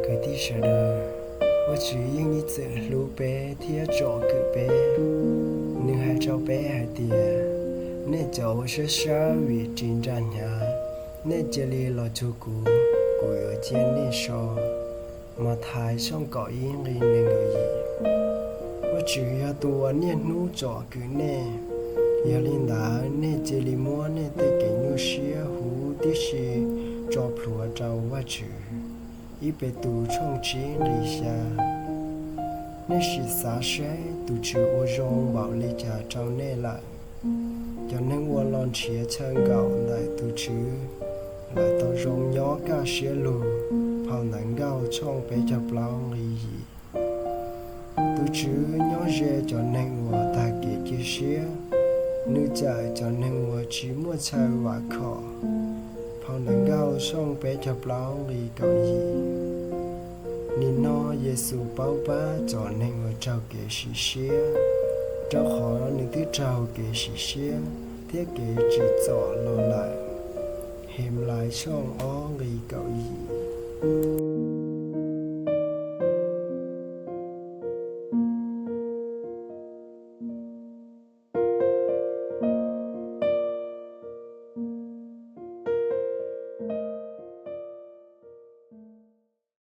Kwv tij sawv daws, Vajtswv yeej ib txwm hlub peb thiab tsom kwm peb. Nws hais rau peb hais tias, nej cov uas sab sawb vim ris nra hnyav, nej cia li los cuag kuv, kuv yuav cia nej so. Mathais tshooj kaum ib nqe nees nkaum yim. Vajtswv yog tus uas niaj hnub tsom kwm nej, yog li ntawd nej cia li muab nej tej kev nyuaj siab huv tib si tso plhuav rau Vajtswv. Ib Petus tshooj tsib nqe xya. Nej sim xav seb tus Tswv ua zoo npaum li cas rau nej lawm. Cov neeg uas los nrhiav chaw nkaum ntawm tus Tswv lawv tau zoo nyob kaj siab lug. Phau Ntawv Nkauj tshooj peb caug plaub nqe yim. Tus Tswv nyob ze cov neeg uas tag kev cia siab, nws cawm cov neeg uas tsis muaj chaw vam khom. Phau Ntawv Nkauj tshooj peb caug plaub nqe kaum yim. Nim no Yexus paub pab cov neeg uas raug kev sim siab, rau qhov nws twb raug kev sim siab thiab kev tsim txom los lawm. Henplais tshooj ob nqe kaum yim.